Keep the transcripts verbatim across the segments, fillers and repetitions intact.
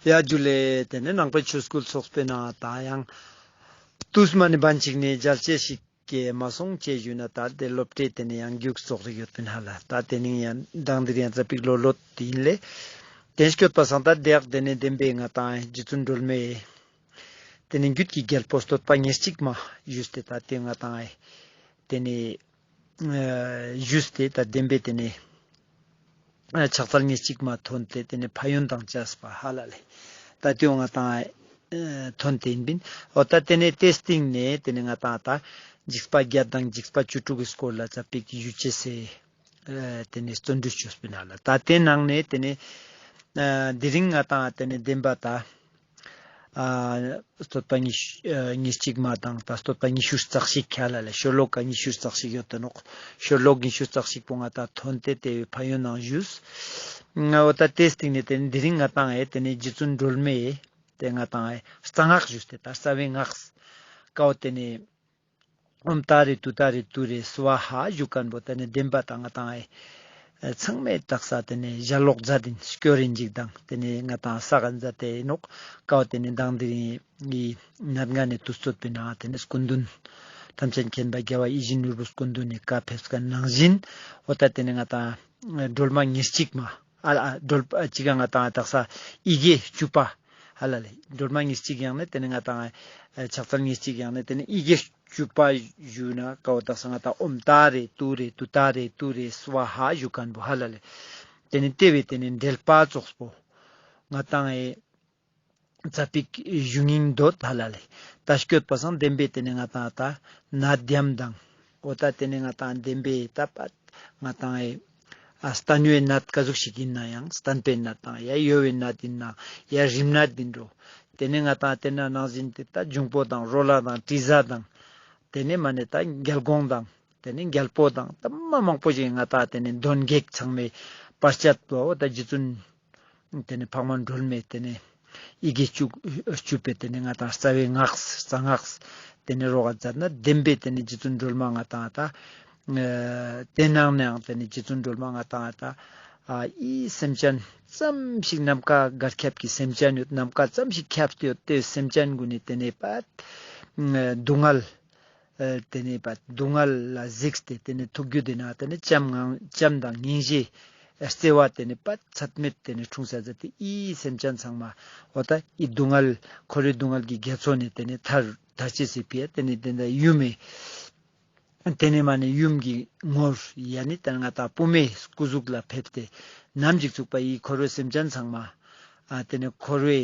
ཡ་ཇུ་ལེ། ཏེ་ནེ་ནང་པའི་ཆོས་སྐུལ་ཚོགས་པའི་ནང་ད་ཡང་ཏུས་མ་ནེ་བན་ཅིག་ནེ་མཇལ་ཅེས་ཤིག་གི་མ་སོང་ཅེས་ཞུས་ན་ད་ཏེ་སློབ་གྲྭའི་ཏེ་ནེ་ཡང་རྒྱུགས་ཙོགས་རིག་ཡོད་པིན་ཧ་ལ། ད་ཏེ་ནེ་ཡང་མདང་དེ་རིང་ཡང་ཙ་པིག་ལོ་ལོད་ཏེ་ཨིན་ལེ། ཏེ་སྐྱོད་པ་སང་ད་དེ་ཡག་ཏེ་ནེ་བདེན་པའི་ང་ཏང་རྗེ་བཙུན་སྒྲོལ་མའི་ཏེ་ནེ་རྒྱུད་ཀྱི་རྒྱལ་པོ་བསྟོད་པ་ཉེར་གཅིག་མ་ཞུས་ཏེ་ད་ཏེ་ང་ཏང་ཏེ་ནེ་ཨ་ཞུས་ཏེ་ད་བདེན་པའི་ཏེ་ནེ་ཨ་ཕྱག་འཚལ་ཉེར་གཅིག་མ་ཐོན་ཏེ་ཏེ་ནེ་ཕན་ཡོན་དང་བཅས་པ་ཧ་ལ་ལེ། ད་ཏེའོ་ང་ཏང་ཨ་ཐོན་ཏེ་ཨིན་པིན། འོ་ད་ཏེ་ནེ་ཏེའི་སྟིང་ནེ་ཏེ་ནེ་ང་ཏང་ད་འཇིགས་པ་བརྒྱད་དང་འཇིགས་པ་བཅུ་དྲུག་གི་སྐོར་ལ་ཙ་པིག་ཞུ་ཅེས་སི་ཨ་ཏེ་ནེ་བརྩོན་འགྲུས་ཅོས་པིན་ཧ་ལ། ད་ཏེའི་ནང་ནེ་ཏེ་ནེ་ཨ་དེ་རིང་ང་ཏང་ཏེ་ནེ་བདེན་པ་ད་ཨ་བསྟོད་པ་ཉི་ཤུ་ཨ་ཉེར་གཅིག་མ་དང་ད་བསྟོད་པ་ཉི་ཤུ་རྩ་གཅིག་ཧ་ལ་ལེ། ཤོ་ལོ་ཀ་ཉི་ཤུ་རྩ་གཅིག་ཡོད་དེ་ནོག། ཤོ་ལོ་ཀ་ཉི་ཤུ་རྩ་གཅིག་པོ་ང་ཏང་ཐོན་ཏེ་ཏེ་བོའི་ཕན་ཡོན་ནང་ཞུས། ང་འོ་ད་ཏེའི་སྟིང་ནེ་ཏེ་ནེ་དེ་རིང་ང་ཏང་ཨེ་ཏེ་ནེ་རྗེ་བཙུན་སྒྲོལ་མའི་ཏེ་ང་ཏང་ཨེ་རྩ་སྔགས་ཞུས་ཏེ་ད་རྩ་བའི་སྔགས་ཀའོ་ཏེ་ནེ་ཨོཾ་ཏཱ་རེ་ཏུཏྟཱ་རེ་ཏུ་རེ་སྭཱ་ཧཱ་ཞུ་ཁན་བོ་ཏེ་ནེ་བདེན་པ་ད་ང་ཏང་ཨེ་ཚང་མས་དག་ས་ཏེ་ནེ་ཞལ་ལོག་མཛད་དིན་སྐྱོར་རིན་ཅིག་དང་ཏེ་ནེ་ང་ཏང་ས་ག་མཛད་དེ་ནོག། ཀའོ་ཏེ་ནེ་མདང་དེ་རིང་ངི་ནད་ངན་ནེ་དུས་ཚོད་པའི་ནང་ཏེ་ནེ་སྐུ་མདུན་ཐམས་ཅད་མཁྱེན་པ་རྒྱལ་བ་ཡིད་བཞིན་ནོར་བུ་སྐུ་མདུན་ནེ་བཀའ་ཕེབས་ཁན་ནང་བཞིན་འོ་ད་ཏེ་ནེ་ང་ཏང་སྒྲོལ་མ་ཉེར་གཅིག་མ་ཨ་ཨ་སྒྲོལ་པ་ཅིག་ག་ང་ཏང་དག་ས་ཡི་གེ་བཅུ་པ་ཧ་ལ་ལེ། སྒྲོལ་མ་ཉེར་གཅིག་ཡང་ནེ་ཏེ་ནེ་ང་ཏང་ཨ་ཕྱག་འཚལ་ཉེར་གཅིག་ཡང་ནེ་ཏེ་ནེ་ཡི་གེ་བཅུ་པ་ཞུ་ན་ཀའོ་དག་ས་ང་ཏང་ཨོཾ་ཏཱ་རེ་ཏུ་རེ་ཏུཏྟཱ་རེ་ཏུ་རེ་སྭཱ་ཧཱ་ཞུ་ཁན་བོ་ཧ་ལ་ལེ། ཏེ་ནེ་ཏེ་བོའི་ཏེ་ནེ་འགྲེལ་པ་ཙོགས་པོ་ང་ཏང་ཨེ་ཙ་པིག་ཞུ་སྙིང་འདོད་ཧ་ལ་ལེ། ད་སྐྱོད་པ་སང་བདེན་པའི་ཏེ་ནེ་ང་ཏང་ད་ནད་དམ་དང་འོ་ད་ཏེ་ནེ་ང་ཏང་བདེན་པའི་ད་པ་ང་ཏང་ཨེ་ཨ་བསྟན་པའི་ནད་ག་ཟུག་ཞིག་ཨིན་ན་ཡང་བསྟན་པའི་ནད་དང་ཡ་གཡོ་བའི་ནད་ཨིན་ན་ཡ་རིམས་ནད་ཨིན་འགྲོ། ཏེ་ནེ་ང་ཏང་ཏེ་ན་ནང་བཞིན་ཏེ་ད་འབྱུང་པོ་དང་རོ་ལངས་དང་དྲི་ཟ་དང་ཏེ་ནེ་མ་ནེ་ད་རྒྱལ་འགོང་དང་ཏེ་ནེ་རྒྱལ་པོ་དང་ད་མ་མང་པོ་ཞིག་ང་ཏང་ཏེ་ནེ་གདོན་བགེགས་ཚང་མའི་བར་ཆད་པོ་འོ་ད་རྗེ་བཙུན་ཏེ་ནེ་འཕགས་མ་སྒྲོལ་མའི་ཏེ་ནེ་ཡི་གེ་བཅུ་བཅུ་པའི་ཏེ་ནེ་ང་ཏང་རྩ་བའི་སྔགས་རྩ་སྔགས་ཏེ་ནེ་རོགས་ཀ་མཛད་ན་བདེན་པའི་ཏེ་ནེ་རྗེ་བཙུན་སྒྲོལ་མ་ང་ཏང་ད་ཨ་ཏེ་ནང་ནའང་ཏེ་ནེ་རྗེ་བཙུན་སྒྲོལ་མ་ང་ཏང་ད་ཨ་འི་སེམས་ཅན་ཙམ་ཞིག་ནམ་མཁའ་གར་ཁྱབ་ཀྱི་སེམས་ཅན་ཡོད་ནམ་མཁའ་ཙམ་ཞིག་ཁྱབ་སྟེ་ཡོད་ཏེ་སེམས་ཅན་གུན་ནི་ཏེ་ནེ་པ་སྡུག་བསྔལ་ཨ་ཏེ་ནེ་པ་སྡུག་བསྔལ་ལ་གཟིགས་ཏེ་ཏེ་ནེ་ཐུགས་རྒྱུད་དེ་ན་ཏེ་ནེ་བྱམས་ངང་བྱམས་དང་སྙིང་རྗེ་བརྩེ་བ་ཏེ་ནེ་པ་ཚད་མེད་ཏེ་ནེ་འཁྲུངས་ས་མཛད་དེ་འི་སེམས་ཅན་ཚང་མ་འོ་ད་འི་སྡུག་བསྔལ་འཁོར་བའི་སྡུག་བསྔལ་གྱི་རྒྱ་མཚོ་ནེ་ཏེ་ནེ་ཐར་ཐར་ཅེས་སི་ཕིའ་ཏེ་ནེ་ཏེ་ནེ་ཡུམ་མེ་ཏེ་ནེ་མ་ནེ་ཡུམ་གྱི་ངོར་ཡ་ནི་ཏེ་ནེ་ང་ཏང་བུད་མེད་སྐུ་གཟུགས་ལ་ཕེབས་ཏེ་ནམ་ཞིག་ཚུག་པ་འི་འཁོར་བའི་སེམས་ཅན་ཚང་མ་ཨ་ཏེ་ནེ་འཁོར་བའི་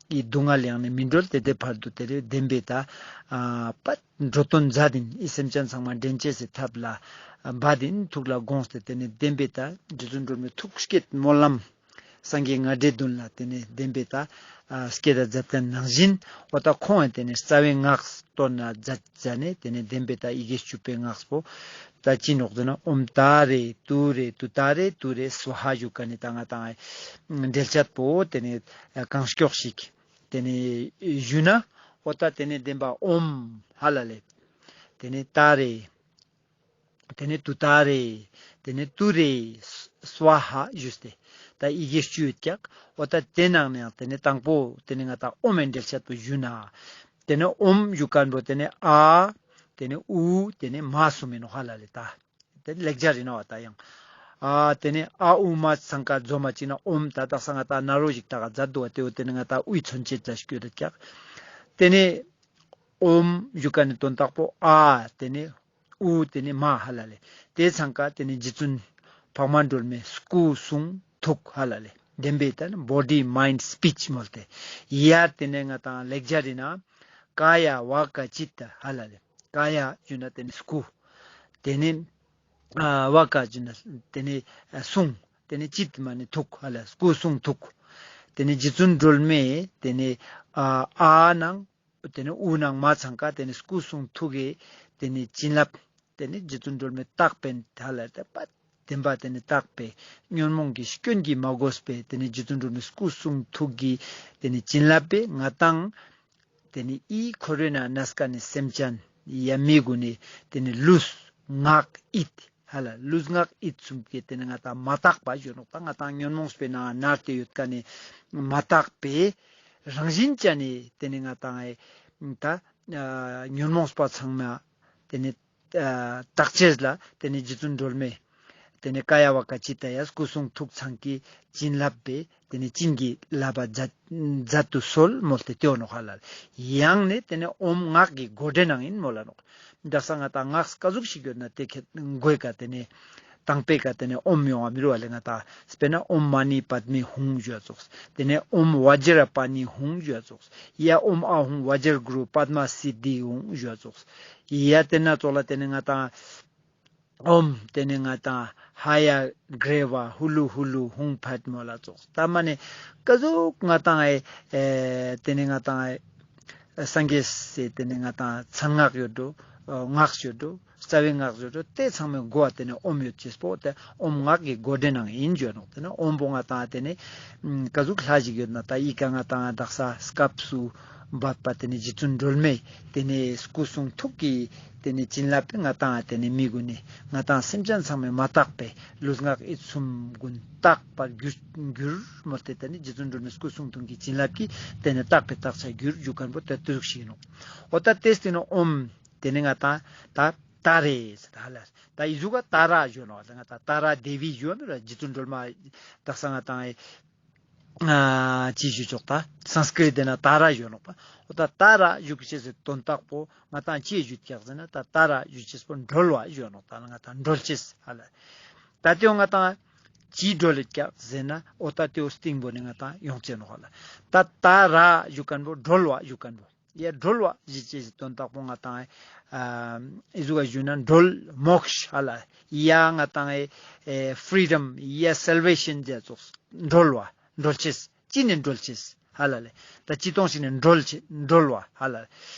འི་སྡུག་བསྔལ་ཡང་ནི་མི་འགྲོལ་ཏེ་དེ་བར་དུ་ཏེ་རེ་བདེན་པའི་ད་ཨ་པ་འགྲོ་དོན་མཛད་དིན་འི་སེམས་ཅན་ཚང་མ་འདྲེན་ཅེས་སི་ཐབས་ལ་འབད་དིན་ཐུགས་ལ་དགོངས་ཏེ་ཏེ་ནེ་བདེན་པའི་ད་རྗེ་བཙུན་སྒྲོལ་མའི་ཐུགས་བསྐྱེད་སྨོན་ལམ་སངས་རྒྱས་རྔ་སྒྲའི་བདུན་ལ་ཏེ་ནེ་བདེན་པའི་ད་ཨ་བསྐྱེད་ད་མཛད་དེ་ནང་བཞིན་འོ་ད་ཁོང་ཡང་ཏེ་ནེ་རྩ་བའི་སྔགས་བཏོན་ན་མཛད་ཟ་ནེ་ཏེ་ནེ་བདེན་པའི་ད་ཡི་གེ་བཅུ་པའི་སྔགས་པོ་ད་ཅི་ནོག་ཟེར་ན་ཨོཾ་ཏཱ་རེ་ཏུ་རེ་ཏུཏྟཱ་རེ་ཏུ་རེ་སྭཱ་ཧཱ་ཞུ་ཁན་ནི་ད་ང་ཏང་འགྲེལ་བཤད་པོ་ཏེ་ནེ་གང་མགྱོགས་ཤིག་ཏེ་ནེ་ཞུ་ན་འོ་ད་ཏེ་ནེ་བདེན་པ་ཨོཾ་ཧ་ལ་ལེ། ཏེ་ནེ་ཏཱ་རེ། ཏེ་ནེ་ཏུཏྟཱ་རེ། ཏེ་ནེ་ཏུ་རེ་སྭཱ་ཧཱ་ཞུས་ཏེ་ད་ཡི་གེ་བཅུ་ཡོད་ཀྱག། འོ་ད་ཏེ་ནང་ནེ་ཡང་ཏེ་ནེ་དང་པོ་ཏེ་ནེ་ང་ཏང་ཨོཾ་མེ་འགྲེལ་བཤད་པོ་ཞུ་ན། ཏེ་ནེ་ཨོཾ་ཞུ་ཁན་བོ་ཏེ་ནེ་ཨ། ཏེ་ནེ་ཨུ། ཏེ་ནེ་མ་གསུམ་ཨིན་ནོག་ཧ་ལ་ལེ་ད། ཏེ་ལེགས་སྦྱར་ཨིན་ནོག་ད་ཡང་། ཨ་ཏེ་ནེ་ཨ་ཨུ་མ་ཚང་ཀ་འཛོམས་མ་ཅིག་ན་ཨོཾ་ད་དག་ས་ང་ཏང་ན་རོ་ཞིག་ད་ག་མཛད་དུག་པ་ཏེ་བོ་ཏེ་ནེ་ང་ཏང་ཨུའི་མཚོན་བྱེད་ལ་སྐྱོད་དེ་ཀྱག། ཏེ་ནེ་ཨོཾ་ཞུ་ཁན་ནི་དོན་དག་པོ་ཨ་ཏེ་ནེ་ཨུ་ཏེ་ནེ་མ་ཧ་ལ་ལེ། ཏེ་ཚང་ཀ་ཏེ་ནེ་རྗེ་བཙུན་འཕགས་མ་སྒྲོལ་མའི་སྐུ་གསུང་ཐུགས་ཧ་ལ་ལེ། བདེན་པའི་ད་ནི་བོ་ཌི་མའིནཌ་སྤིཆ་མོལ་ཏེ། ཡ་ཏེ་ནེ་ང་ཏང་ལེགས་སྦྱར་ཨིན་ན་ཀཱ་ཡ་ཝཱ་ཀ་ཅིཏྟ་ཧ་ལ་ལེ། ཀཱ་ཡ་ཞུ་ན་ཏེ་ནེ་སྐུ། ཏེ་ནེ་ཨ་ཝཱ་ཀ་ཞུ་ན་ཏེ་ནེ་ཨ་གསུང་། ཏེ་ནེ་ཅིཏྟ་མ་ནེ་ཐུགས་ཧ་ལ་སྐུ་གསུང་ཐུགས། ཏེ་ནེ་རྗེ་བཙུན་སྒྲོལ་མའི་ཏེ་ནེ་ཨ་ཨ་ནང་ཏེ་ནེ་ཨུ་ནང་མ་ཚང་ཀ་ཏེ་ནེ་སྐུ་གསུང་ཐུགས་ཀྱི་ཏེ་ནེ་བྱིན་རླབས་ཏེ་ནེ་རྗེ་བཙུན་སྒྲོལ་མའི་རྟགས་པའི་ཧ་ལ་ཏེ་པ་བདེན་པ་ཏེ་ནེ་རྟགས་པའི་ཉོན་མོངས་ཀྱི་སྐྱོན་གྱིས་མ་གོས་པའི་ཏེ་ནེ་རྗེ་བཙུན་སྒྲོལ་མའི་སྐུ་གསུང་ཐུགས་ཀྱི་ཏེ་ནེ་བྱིན་རླབས་པའི་ང་ཏང་ཏེ་ནེ་འི་འཁོར་བའི་ནང་གནས་ཁན་ནི་སེམས་ཅན་ཡ་མི་གུན་ནི་ཏེ་ནེ་ལུས་ངག་ཡིད་ ཧ་ལ་ལུས་ངག་ཡིད་གསུམ་གྱི་ཏེ་ནེ་ང་ཏང་མ་དག་པ་ཞུ་ནོག། ད་ང་ཏང་ཉོན་མོངས་པའི་ནང་ན་ནར་ཏེ་ཡོད་ཁན་ནི་མ་དག་པའི་རང་བཞིན་ཅན་ནི་ཏེ་ནེ་ང་ཏང་ཨེ་ད་ཨ་ཉོན་མོངས་པ་ཚང་མ་ཏེ་ནེ་ཨ་དག་ཅེས་ལ་ཏེ་ནེ་རྗེ་བཙུན་སྒྲོལ་མས་ཏེ་ནེ་ཀ་ཡ་ཝ་ཀ་ཅི་ཏ་ཡ་སྐུ་གསུང་ཐུགས་ཚང་གི་བྱིན་རླབས་པས་ཏེ་ནེ་བྱིན་གྱིས་བརླབས་པ་མཛད་མཛད་དུ་གསོལ་མོལ་ཏེ་ཏེ་ཡོད་ནོག་ཧ་ལ་ལེ། ཡང་ནེ་ཏེ་ནེ་ཨོཾ་ངག་གི་འགོ་འདྲེན་ནང་ཨིན་མོལ་ལ་ནོག། དག་ས་ང་ཏང་ངག་ཀ་ཟུག་ཞིག་ཡོད་ན་ཏེ་ཁེ་གོའི་ཀ་ཏེ་ནེ་དང་པོའི་ཀ་ཏེ་ནེ་ཨོཾ་ཡོང་བ་མི་རུ་བ་ལེ། ང་ཏང་དཔེར་ན་ཨོཾ་མ་ཎི་པདྨེ་ཧཱུྃ་ཞུ་བ་ཙོགས། ཏེ་ནེ་ཨོཾ་བཛྲ་པཱ་ཎི་ཧཱུྃ་ཞུ་བ་ཙོགས། ཡ་ཨོཾ་ཨཱཿཧཱུྃ་བཛྲ་གུ་རུ་པདྨ་སིདྡྷི་ཧཱུྃ་ཞུ་བ་ཙོགས། ཡ་ཏེ་ན་ཙོགས་ལ་ཏེ་ནེ་ང་ཏང་ཨོཾ་ཏེ་ནེ་ང་ཏང་ཧ་ཡ་གྲེ་ཝ་ཧུ་ལུ་ཧུ་ལུ་ཧཱུྃ་ཕཊ་མོལ་ལ་ཙོགས། ད་མ་ནེ་ཀ་ཟུག་ང་ཏང་ཨེ་ཨེ་ཏེ་ནེ་ང་ཏང་ཨེ་སངས་རྒྱས་སི་ཏེ་ནེ་ང་ཏང་མཚན་སྔགས་ཡོད་དོ། ཨ་སྔགས་ཡོད་དོ། རྩ་བའི་སྔགས་ཡོད་དོ། ཏེ་ཚང་མའི་གོ་བ་ཏེ་ནེ་ཨོཾ་ཡོད་ཅེས་པོ་ཏེ་ཨོཾ་ངག་གི་འགོ་འདྲེན་ནང་ཨིན་ཞུ་ནོག། ཏེ་ནེ་ཨོཾ་པོ་ང་ཏང་ཏེ་ནེ་ཀ་ཟུག་ལྷ་ཞིག་ཡོད་ན་ད་ཨི་ཀ་ང་ཏང་དག་ས་སྐབས་སུ་བབ་པ་ཏེ་ནེ་རྗེ་བཙུན་སྒྲོལ་མའི་ཏེ་ནེ་སྐུ་གསུང་ཐུགས་ཀྱི་ཏེ་ནེ་བྱིན་རླབས་ཏེ་ང་ཏང་ཏེ་ནེ་མི་གུན་ནི་ང་ཏང་སེམས་ཅན་ཚང་མའི་མ་དག་པའི་ལུས་ངག་ཡིད་གསུམ་གུན་དག་པར་གྱུར་གྱུར་མོལ་ཏེ་ཏེ་ནེ་རྗེ་བཙུན་སྒྲོལ་མའི་སྐུ་གསུང་ཐུགས་ཀྱི་བྱིན་རླབས་ཀྱིས་ཏེ་ནེ་དག་པའི་དག་ཆ་གྱུར་ཞུ་ཁན་པོ་ཏེ་ཏེ་ཟུག་ཞིག་ཨིན་ནོག། འོ་ད་ཏེ་སྟེ་ནོ་ཨོཾ་ཏེ་ནེ་ང་ཏང་ད་ཏཱ་རེ་ཟེར་ད་ཧ་ལ་ད་ཨི་ཟུག་ག་ཏཱ་ར་ཞུ་ནོག། ད་ང་ཏང་ཏཱ་ར་དེ་བི་ཞུ་ནོག་ར་རྗེ་བཙུན་སྒྲོལ་མ་དག་ས་ང་ཏང་ཨེ་ཨ་ཅི་ཞུ་ཆོག་ད་སཾསྐྲྀཏ་ཏེ་ན་ཏཱ་ར་ཞུ་ནོག་པ། འོ་ད་ཏཱ་ར་ཞུ་ཅེས་སི་དོན་དག་པོ་ང་ཏང་ཅི་ཞུ་ཀྱག་ཟེར་ན་ད་ཏཱ་ར་ཞུ་ཅེས་པོ་སྒྲོལ་བ་ཞུ་ནོག། ད་ང་ཏང་སྒྲོལ་ཅེས་ཧ་ལ་ད་ཏེ་བོ་ང་ཏང་ཅི་སྒྲོལ་ཀྱག་ཟེར་ན་འོ་ད་ཏེ་བོ་སྟིང་པོ་ནེ་ང་ཏང་ཡོང་ཅེས་ནོག་ཧ་ལ། ད་ཏཱ་ར་ཞུ་ཁན་པོ་སྒྲོལ་བ་ཞུ་ཁན་པོ། ཡ་སྒྲོལ་བ་ཞུ་ཅེས་སི་དོན་དག་པོ་ང་ཏང་ཨ་ཨི་ཟུག་ག་ཞུ་ན་སྒྲོལ་མོཀྵ་ཧ་ལ། ཡ་ང་ཏང་ཨེ་ཨེ་ཕྲི་ཌམ་ཡ་སལ་ཝེ་ཤན་ཟེར་ཙོགས་སྒྲོལ་བ་སྒྲོལ་ཅེས་ཅི་ནེ་སྒྲོལ་ཅེས་ཧ་ལ་ལེ། ད་ཅི་ཏོང་ཞིག་ནེ་སྒྲོལ་ཅེས་སྒྲོལ་བ་ཧ་ལ་ལེ།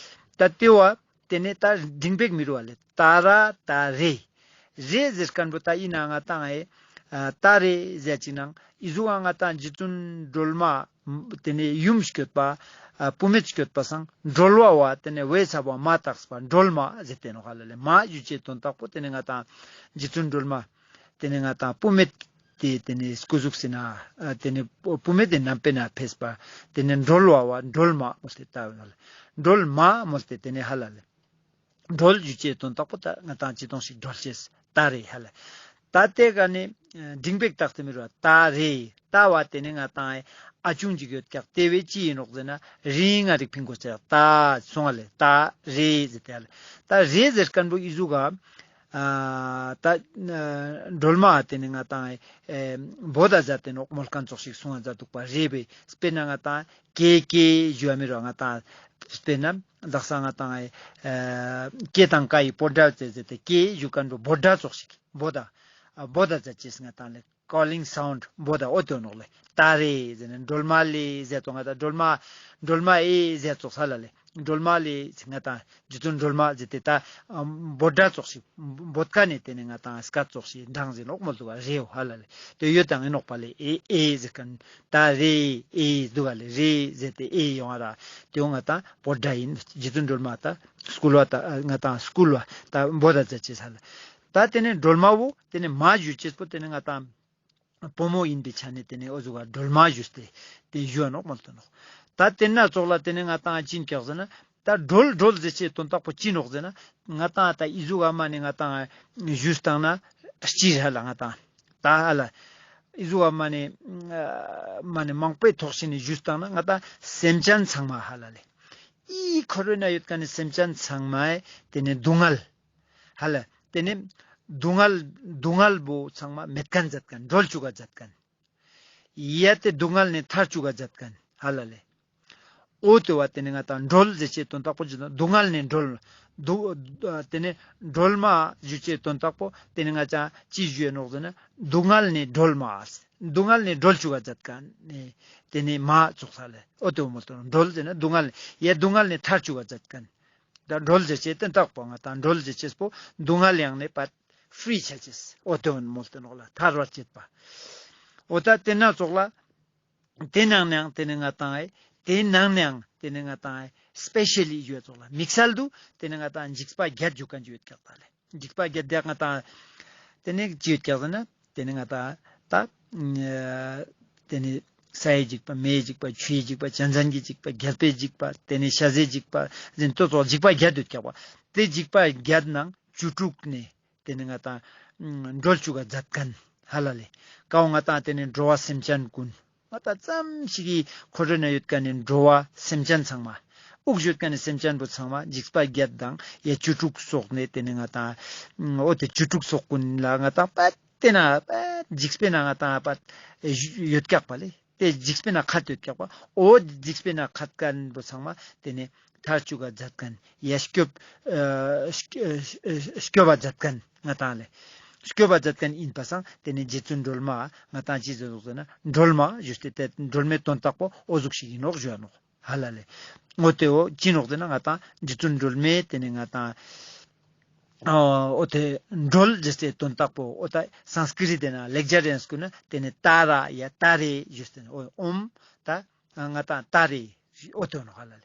ད་ཏེ་བོ་ཏེ་ནེ་ད་འབྲིང་པེག་མི་རུ་བ་ལེ། ཏཱ་ར་ཏཱ་རེ། རེ་ཟེར་ཁན་པོ་ད་ཨིན་ན་ང་ཏང་ཨེ་ཨ་ཏཱ་རེ་ཟེར་ཅིག་ནང་ཨི་ཟུག་ག་ང་ཏང་རྗེ་བཙུན་སྒྲོལ་མ་ཏེ་ནེ་ཡུམ་སྐྱོད་པ་ཨ་བུད་མེད་སྐྱོད་པ་སང་སྒྲོལ་བ་བོ་ཏེ་ནེ་བས་ས་བོ་མ་དག་པ་སྒྲོལ་མ་ཟེར་ཏེ་ནོག་ཧ་ལ་ལེ། མ་ཞུ་ཅེས་དོན་དག་པོ་ཏེ་ནེ་ང་ཏང་རྗེ་བཙུན་སྒྲོལ་མ་ཏེ་ནེ་ང་ཏང་བུད་མེད་ཏེ་ཏེ་ནེ་སྐུ་གཟུགས་སི་ན་ཨ་ཏེ་ནེ་བུད་མེད་ཏེ་ནམ་པའི་ན་ཕེབས་པ་ཏེ་ནེ་སྒྲོལ་བ་བོ་སྒྲོལ་མ་མོལ་ཏེ་ད་ཡོད་ནོག་ལེ། སྒྲོལ་མ་མོལ་ཏེ་ཏེ་ནེ་ཧ་ལ་ལེ། སྒྲོལ་ཞུ་ཅེས་དོན་དག་པོ་ད་ང་ཏང་ཅི་ཏོང་ཞིག་སྒྲོལ་ཅེས་ཏཱ་རེ་ཧ་ལ། ད་ཏེ་ག་ནེ་འབྲིང་པེག་དག་སྟེ་མི་རུ་བ་ཏཱ་རེ། ཏཱ་བོ་ཏེ་ནེ་ང་ཏང་ཨ་ཆུང་ཅིག་ཡོད་ཀྱག། ཏེ་བོ་ཅི་ཨིན་ནོག་ཟེར་ན་རིང་ང་རིག་ཕིང་གོ་ཅེས་ཏཱ་སོང་ང་ལེ། ཏཱ་རེ་ཟེར་ཏེ་ཧ་ལ། ད་རེ་ཟེར་ཁན་པོ་ཨི་ཟུག་ག་ཨ་ད་སྒྲོལ་མ་ཏེ་ནེ་ང་ཏང་ཨེ་བོ་ད་ཛ་ཏེ་ནོག་མོལ་ཁན་ཙོགས་ཤིག་སོང་ང་ཛ་དུག་པ་རེ་བེ། དཔེར་ན་ང་ཏང་ཀེ་ཀེ་ཞུ་བ་མི་རུ་ང་ཏང་དཔེར་ན་དག་ས་ང་ཏང་ཨེ་ཀེ་དང་ཀ་ཡི་བོད་སྒྲ་ཟེར་ཟེར་ཏེ་ཀེ་ཞུ་ཁན་པོ་བོད་སྒྲ་ཙོགས་ཤིག་བོ་ད་ཨ་བོ་ད་ཛ་ཅེས་ང་ཏང་ལེ་ཀོ་ལིང་སའུནྜ་བོ་ད་འོ་ཏེ་ནོག་ལེ། ཏཱ་རེ་ཟེར་ན་སྒྲོལ་མ་ལེ་ཟེར་ཙོགས་ང་ཏང་སྒྲོལ་མ་སྒྲོལ་མ་ཨེ་ཟེར་ཙོགས་ཧ་ལ་ལེ། སྒྲོལ་མ་ལེ་ང་ཏང་རྗེ་བཙུན་སྒྲོལ་མ་ཟེར་ཏེ་ད་ཨ་བོད་སྒྲ་ཙོགས་ཤིག་བོད་ཀ་ནེ་ཏེ་ནེ་ང་ཏང་སྐད་ཙོགས་ཤིག་འདྲ་ཟེར་ནོག་མོལ་དུག་ག་རེ་ཧ་ལ་ལེ། ཏེ་ཡོད་དང་ཨིན་ནོག་པ་ལེ། ཨེ་ཨེ་ཟེར་ཁན་ཏཱ་རེ་ཨེ་དུག་ག་ལེ། རེ་ཟེར་ཏེ་ཨེ་ཡོང་ང་ར་ཏེ་ང་ཏང་བོད་སྒྲ་ཨིན། རྗེ་བཙུན་སྒྲོལ་མ་ད་སྐུལ་བ་ད་ང་ཏང་སྐུལ་བ་ད་བོ་ད་ཛ་ཅེས་ཧ་ལ། ད་ཏེ་ནེ་སྒྲོལ་མ་བོ་ཏེ་ནེ་མ་ཞུ་ཅེས་པོ་ཏེ་ནེ་ང་ཏང་བུ་མོ་ཨིན་པའི་ཆ་ནེ་ཏེ་ནེ་འོ་ཟུག་ག་སྒྲོལ་མ་ཞུས་ཏེ་ཏེ་ཞུ་བ་ནོག་མོལ་ཏེ་ནོག། ད་ཏེ་ན་ཙོགས་ལ་ཏེ་ནེ་ང་ཏང་ཅི་ཨིན་ཀྱག་ཟེར་ན་ད་སྒྲོལ་སྒྲོལ་ཟེར་ཅེས་དོན་དག་པོ་ཅི་ནོག་ཟེར་ན་ང་ཏང་ད་ཨི་ཟུག་ག་མ་ནེ་ང་ཏང་ཞུས་བཏང་ན་སྤྱིར་ཧ་ལ་ང་ཏང་ད་ཧ་ལ་ཨི་ཟུག་ག་མ་ནེ་མ་ནེ་མང་པོའི་ཐོག་ཤིག་ནེ་ཞུས་བཏང་ན་ང་ཏང་སེམས་ཅན་ཚང་མ་ཧ་ལ་ལེ། ཨི་ཁོ་རེ་ན་ཡོད་ཁན་ནི་སེམས་ཅན་ཚང་མའི་ཏེ་ནེ་སྡུག་བསྔལ་ཧ་ལ། ཏེ་ནེ་སྡུག་བསྔལ་སྡུག་བསྔལ་བོ་ཚང་མ་མེད་ཁན་མཛད་ཁན་སྒྲོལ་ཅུག་ག་མཛད་ཁན། ཡ་ཏེ་སྡུག་བསྔལ་ནེ་ཐར་ཅུག་ག་མཛད་ཁན་ཧ་ལ་ལེ། འོ་ཏེ་བོ་ཏེ་ནེ་ང་ཏང་སྒྲོལ་ཟེར་ཅེས་དོན་དག་པོ་ཅི་ནོག་སྡུག་བསྔལ་ནེ་སྒྲོལ། སྡུག་ཏེ་ནེ་སྒྲོལ་མ་ཞུ་ཅེས་དོན་དག་པོ་ཏེ་ནེ་ང་ཏང་ཅི་ཞུ་ཡ་ནོག་ཟེར་ན་སྡུག་བསྔལ་ནེ་སྒྲོལ་མ། སྡུག་བསྔལ་ནེ་སྒྲོལ་ཅུག་ག་མཛད་ཁན་ཏེ་ནེ་མ་ཙོགས་ཧ་ལ་ལེ། འོ་ཏེ་བོ་མོལ་ཏེ་ནོག། སྒྲོལ་ཟེར་ན་སྡུག་བསྔལ་ནེ་ཡ་སྡུག་བསྔལ་ནེ་ཐར་ཅུག་ག་མཛད་ཁན། ད་སྒྲོལ་ཟེར་ཅེས་དོན་དག་པོ་ང་ཏང་སྒྲོལ་ཟེར་ཅེས་པོ་སྡུག་བསྔལ་ཡང་ནེ་པ་ཕྲི་ཆ་ཅེས་འོ་ཏེ་བོ་མོལ་ཏེ་ནོག་ལེ། ཐར་བར་བྱེད་པ། འོ་ད་ཏེ་ན་ཙོགས་ལ་ཏེ་ནང་ནེ་ཡང་ཏེ་ནེ་ང་ཏང་ཨེ་ཏེ་ནང་ནེ་ཡང་ཏེ་ནེ་ང་ཏང་ཨེ་སྤེ་ཤལ་ལི་ཡོད་ཙོགས་ལ་དམིགས་བསལ་དུ་ཏེ་ནེ་ང་ཏང་འཇིགས་པ་བརྒྱད་ཞུ་ཁན་ཅིག་ཡོད་ཀྱག་ད་ལེ། འཇིགས་པ་བརྒྱད་དེ་ང་ཏང་ ཏེ་ནེ་ཅི་ཡོད་ཀྱག་ཟེར་ན་ཏེ་ནེ་ང་ཏང་ད་ཏེ་ནེ་སའི་འཇིགས་པ་མེའི་འཇིགས་པ་ཆུའི་འཇིགས་པ་བྱང་སེམས་ཀྱི་འཇིགས་པ་རྒྱལ་པོའི་འཇིགས་པ་ཏེ་ནེ་ཤ་ཟའི་འཇིགས་པ་ཟེར་ཏེ་ཙོགས་འཇིགས་པ་བརྒྱད་ཡོད་ཀྱག་པ། ཏེ་འཇིགས་པ་བརྒྱད་ནང་བཅུ་དྲུག་ནེ་ཏེ་ནེ་ང་ཏང་འགྲོལ་བཅུག་ག་མཛད་མཁན་ཧ་ལ་ལེ། ཀའོ་ང་ཏང་ཏེ་ནེ་འགྲོ་བ་སེམས་ཅན་ཀུན་ང་ཏང་ཙམ་ཞིག་གི་འཁོར་བའི་ནང་ཡོད་མཁན་ནི་འགྲོ་བ་སེམས་ཅན་ཚང་མ། དབུགས་ཡོད་མཁན་ནི་སེམས་ཅན་པོ་ཚང་མ་འཇིགས་པ་བརྒྱད་དང་ཡ་བཅུ་དྲུག་སོགས་ནེ་ཏེ་ནེ་ང་ཏང་འོ་ཏེ་བཅུ་དྲུག་སོགས་ཀུན་ལ་ང་ཏང་པད་ཏེ་ན་པད་འཇིགས་པའི་ནང་ང་ཏང་པད་ཡོད་ཀྱག་པ་ལེ། ཏེ་འཇིགས་པའི་ནང་ཁད་ཡོད་ཀྱག་པ། འོ་འཇིགས་པའི་ནང་ཁད་མཁན་པོ་ཚང་མ་ཏེ་ནེ་ཐར་བཅུག་ག་མཛད་མཁན་ཡ་སྐྱོབ་ཨ་སྐྱོ་ཨ་སྐྱོབ་པ་མཛད་མཁན་ང་ཏང་ལེ། སྐྱོབ་པ་མཛད་མཁན་ཨིན་པ་སང་ཏེ་ནེ་རྗེ་བཙུན་སྒྲོལ་མ་ང་ཏང་ཅི་ཟེར་ཟེར་ན་སྒྲོལ་མ་ཞུས་ཏེ་ཏེ་སྒྲོལ་མའི་དོན་དག་པོ་འོ་ཟུག་ཞིག་ཨིན་ནོག་ཞུ་ཡ་ནོག་ཧ་ལ་ལེ། འོ་ཏེ་འོ་ཅི་ནོག་ཟེར་ན་ང་ཏང་རྗེ་བཙུན་སྒྲོལ་མའི་ཏེ་ནེ་ང་ཏང་འོ་ཏེ་སྒྲོལ་ཟེར་ཏེ་དོན་དག་པོ་འོ་ད་སཾསྐྲྀཏ་ཏེ་ན་ལེགས་སྦྱར་ཡང་སྐུ་ན་ཏེ་ནེ་ཏཱ་ར་ཡ་ཏཱ་རེ་ཞུས་ཏེ་ནོག་འོ་ཨོཾ་ཏཱ་ང་ཏང་ཏཱ་རེ་འོ་ཏེ་ནོག་ཧ་ལ་ལེ།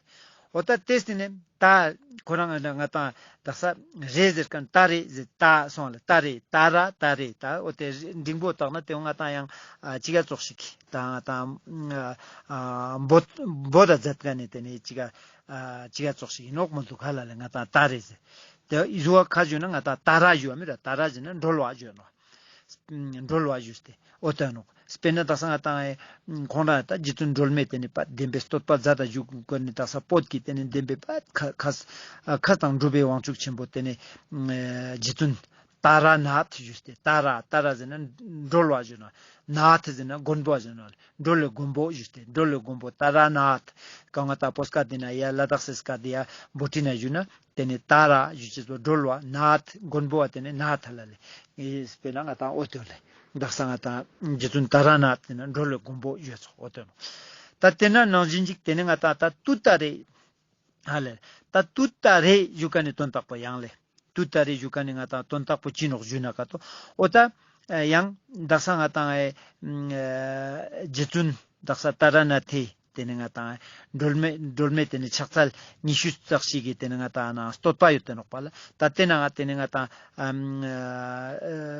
འོ་ད་ཏེ་སྟིང་ནེ་ཏཱ་ཁོ་རང་ང་ཏང་དག་ས་རེ་ཟེར་མཁན་ཏཱ་རེ་ཟེར་ཏཱ་སོང་ལེ་ཏཱ་རེ་ཏཱ་ར་ཏཱ་རེ་ཏཱ་འོ་ཏེ་འགྲེང་བུ་བཏགས་ན་ཏེ་ང་ཏང་ཡང་ཨ་ཅི་ག་ཙོགས་ཤིག་ཏ་ང་ཏང་ཨ་ཨ་བོད་བོད་ད་མཛད་མཁན་ནི་ཏེ་ནེ་ཅི་ག་ཨ་ཅི་ག་ཙོགས་ཤིག་ཨིན་ནོག་མོལ་དུག་ཧ་ལ་ལེ། ང་ཏང་ཏཱ་རེ་ཟེར་ཏེ་ཡུ་བ་ཁ་ཞུ་ན་ང་ཏང་ཏཱ་ར་ཞུ་བ་མེད་ད། ཏཱ་ར་ཟེར་ན་སྒྲོལ་བ་ཞུ་ནོག་སྒྲོལ་བ་ཞུས་ཏེ་འོ་ཏེ་ནོག། སྤེར་ན་དག་ས་ང་ཏང་ཁོང་རང་ད་རྗེ་བཙུན་སྒྲོལ་མའི་ཏེ་ནེ་པད་བདེན་པའི་བསྟོད་པ་མཛད་ད་ཞུ་གོ་ནི་དག་ས་བོད་ཀྱི་ཏེ་ནེ་བདེན་པའི་པད་ཁ་ཁ་ཁ་དང་སྒྲུབ་པའི་དབང་ཕྱུག་ཆེན་པོ་ཏེ་ནེ་རྗེ་བཙུན་ཏཱ་ར་ནཱཐ་ཞུས་ཏེ་ཏཱ་ར་ཏཱ་ར་ཟེར་ན་སྒྲོལ་བ་ཞུ་ནོག། ནཱཐ་ཟེར་ན་མགོན་པོ་ཞུ་ནོག། སྒྲོལ་བའི་མགོན་པོ་ཞུས་ཏེ་སྒྲོལ་བའི་མགོན་པོ་ཏཱ་ར་ནཱཐ། གང་ང་ཏང་བོད་སྐད་ཏེ་ན་ཡ་ལ་དྭགས་སི་སྐད་ཏེ་ཡ་བོ་ཊི་ན་ཞུ་ན། ཏེ་ནེ་ཏཱ་ར་ཞུ་ཅེས་པོ་སྒྲོལ་བ་ནཱཐ་མགོན་པོ་བ་ཏེ་ནེ་ནཱཐ་ལ་ལེ། ཨེ་སྤེར་ན་ང་ཏང་འོ་ཏེ་ལེ། དག་ས་ང་ཏང་རྗེ་བཙུན་ཏཱ་ར་ནཱཐ་ཏེ་ན་སྒྲོལ་བའི་མགོན་པོ་ཞུ་ཚོགས་འོ་ཏེ་ནོག། ད་ཏེ་ན་ནང་བཞིན་ཅིག་ཏེ་ནེ་ང་ཏང་ད་ཏུཏྟཱ་རེ་ཧ་ལ་ལེ། ད་ཏུཏྟཱ་རེ་ཞུ་མཁན་ནི་དོན་དག་པོ་ཡང་ལེ། ཏུཏྟཱ་རེ་ཞུ་མཁན་ནི་ང་ཏང་དོན་དག་པོ་ཅི་ནོག་ཞུ་ན་ཀ་ཏོ། འོ་ད་ཡང་དག་ས་ང་ཏང་ཨེ་རྗེ་བཙུན་དག་ས་ཏཱ་ར་ནཱ་ཐའི་ཏེ་ནེ་ང་ཏང་སྒྲོལ་མའི་སྒྲོལ་མའི་ཏེ་ནེ་ཕྱག་འཚལ་ཉི་ཤུ་རྩ་གཅིག་གི་ཏེ་ནེ་ང་ཏང་ནང་བསྟོད་པ་ཡོད་དེ་ནོག་པ་ལ། ད་ཏེ་ནང་ང་ཏེ་ནེ་ང་ཏང་ཨ་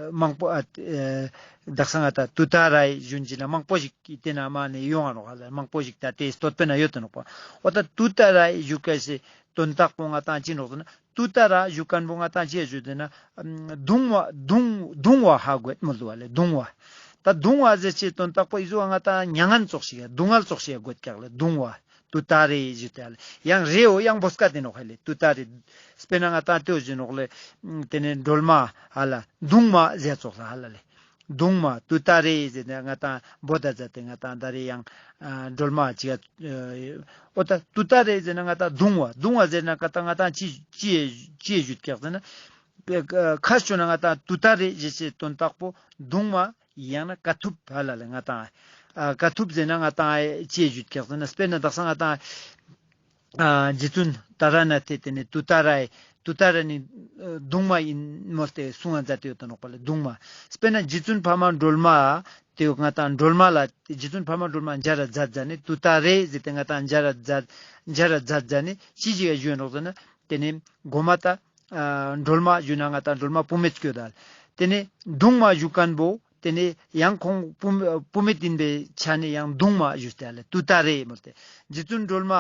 མང་པོ་ཨ་དག་ས་ང་ཏང་ཏུཏྟཱ་ར་ཡི་ཞུན་ཅི་ན་མང་པོ་ཞིག་གི་ཏེ་ནང་མ་ནེ་ཡོང་ང་ནོག་ལ། མང་པོ་ཞིག་ད་ཏེ་བསྟོད་པའི་ནང་ཡོད་དེ་ནོག་པ། འོ་ད་ཏུཏྟཱ་ར་ཡི་ཞུ་ཀ་ཞེས་དོན་དག་པོ་ང་ཏང་ཅི་ནོག་ཟེར་ན། ཏུཏྟཱ་ར་ཞུ་མཁན་པོ་ང་ཏང་ཅི་ཞུ་དེ་ན། གདུང་བ་གདུང་གདུང་བ་ཧ་གོ་མོལ་དུག་པ་ལེ། གདུང་བ། ད་གདུང་བ་ཟེར་ཅེས་དོན་དག་པོ་ཨི་ཟུག་ང་ཏང་མྱ་ངན་ཙོགས་ཤིག་ཡ་སྡུག་བསྔལ་ཙོགས་ཤིག་ཡ་གོ་ཀྱག་ལེ། གདུང་བ། ཏུཏྟཱ་རེ་ཞུ་ཏེ་ལེ། ཡང་རེའོ་ཡང་བོད་སྐད་ཏེ་ནོག་ཧ་ལེ། ཏུཏྟཱ་རེ། སྤེར་ན་ང་ཏང་ཏེའོ་ཞུ་ནོག་ལེ། ཏེ་ནེ་སྒྲོལ་མ་ཧ་ལ་གདུང་མ་ཟེར་ཙོགས་ལ་ཧ་ལ་ལེ། གདུང་མ་ཏུཏྟཱ་རེ་ཟེར་ན་ང་ཏང་བོད་ད་མཛད་དེ་ང་ཏང་ད་རེ་ཡང་ཨ་སྒྲོལ་མ་ཅིག་ཨ་འོ་ད་ཏུཏྟཱ་རེ་ཟེར་ན་ང་ཏང་གདུང་བ་གདུང་བ་ཟེར་ན་ཀ་ཏང་ང་ཏང་ཅི་ཅི་ཅི་ཞུ་ཀྱག་ཟེར་ན། ཁ་ཤོ་ན་ང་ཏང་ཏུཏྟཱ་རེ་ཞེས་ཅེས་དོན་དག་པོ་གདུང་མ་ཡང་ན་དཀའ་ཐུབ་ཧ་ལ་ལེ་ང་ཏང་། ཨ་དཀའ་ཐུབ་ཟེར་ན་ང་ཏང་ཅི་ཞུ་ཀྱག་ཟེར་ན་སྤེར་ན་དག་ས་ང་ཏང་། ཨ་རྗེ་བཙུན་ཏཱ་ར་ནཱ་ཐའི་ཏེ་ནེ་ཏུཏྟཱ་ར་ཡི་ཏུཏྟཱ་ར་ནི་ཨ་གདུང་མ་ཨིན་མོལ་ཏེ་གསུང་ང་མཛད་དེ་ཡོད་དེ་ནོག་པ་ལེ་གདུང་མ། སྤེར་ན་རྗེ་བཙུན་འཕགས་མ་སྒྲོལ་མ་ཏེ་ང་ཏང་སྒྲོལ་མ་ལ་རྗེ་བཙུན་འཕགས་མ་སྒྲོལ་མ་མཇལ་ར་མཛད་མཛད་ནེ་ཏུཏྟཱ་རེ་ཟེར་ཏེ་ང་ཏང་མཇལ་ར་མཛད་མཇལ་ར་མཛད་མཛད་ནེ་ཅི་ཞིག་ཡ་ཞུ་ནོག་ཟེར་ན་ཏེ་ནེ་གོ་མ་ད་ཨ་སྒྲོལ་མ་ཞུ་ན་ང་ཏང་སྒྲོལ་མ་བུད་མེད་སྐྱོད་ད་ལེ། ཏེ་ནེ་གདུང་མ་ཞུ་མཁན་པོ་ཏེ་ནེ་ཡང་ཁོང་བུད་བུད་མེད་ཨིན་པའི་ཆ་ནེ་ཡང་གདུང་མ་ཞུས་ཏེ་ལེ་ཏུཏྟཱ་རེ་མོལ་ཏེ། རྗེ་བཙུན་སྒྲོལ་མ་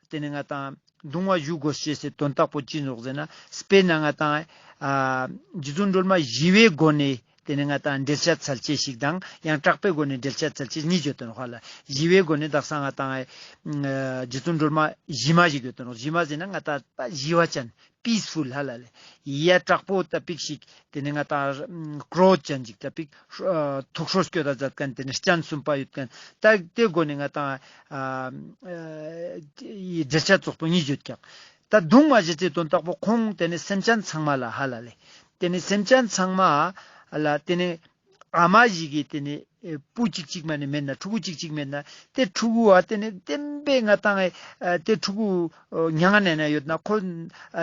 ཏེ་ནེ་ང་ཏང་གདུང་བ་ཞུ་དགོས་ཤེས་སི་དོན་དག་པོ་ཅི་ནོག་ཟེར་ན། སྤེར་ན་ང་ཏང་ཨ་རྗེ་བཙུན་སྒྲོལ་མ་ཞི་བའི་སྒོ་ནེ་ཏེ་ནེ་ང་ཏང་འགྲེལ་བཤད་འཚལ་ཅེས་ཤིག་དང་ཡང་དྲག་པོའི་སྒོ་ནེ་འགྲེལ་བཤད་འཚལ་ཅེས་གཉིས་ཡོད་དེ་ནོག་ཧ་ལ། ཞི་བའི་སྒོ་ནེ་དག་ས་ང་ཏང་ཨ་རྗེ་བཙུན་སྒྲོལ་མ་ཞི་མ་ཞིག་ཡོད་དེ་ནོག། ཞི་མ་ཟེར་ན་ང་ཏང་པ་ཞི་བ་ཅན། པིས་ཕུལ་ཧ་ལ་ལེ། ཡ་དྲག་པོ་ད་པིག་ཞིག་ཏེ་ནེ་ང་ཏང་ཀྲོ་ཅན་ཅིག་ད་པིག་ཐུགས་ཁྲོ་སྐྱོད་ད་མཛད་མཁན་ཏེ་ནེ་སྤྱན་གསུམ་པ་ཡོད་མཁན་ད་ཏེ་སྒོ་ནེ་ང་ཏང་ཨ་ཨ་འགྲེལ་བཤད་ཙོགས་པོ་གཉིས་ཡོད་ཀྱག། ད་གདུང་མ་ཞེས་ཏེ་དོན་དག་པོ་ཁོང་ཏེ་ནེ་སེམས་ཅན་ཚང་མ་ལ་ཧ་ལ་ལེ། ཏེ་ནེ་སེམས་ཅན་ཚང་མ་ལ་ཏེ་ནེ་ཨ་མ་ཞིག་གི་ཏེ་ནེ་ཨེ་བུ་གཅིག་གཅིག་མ་ནེ་མེད་ན་ཕྲུ་གུ་གཅིག་གཅིག་མེད་ན་ཏེ་ཕྲུ་གུ་བ་ཏེ་ནེ་བདེན་པའི་ང་ཏང་ཨེ་ཏེ་ཕྲུ་གུ་མྱ་ངན་ལེན་ན་ཡོད་ན་ཁོ་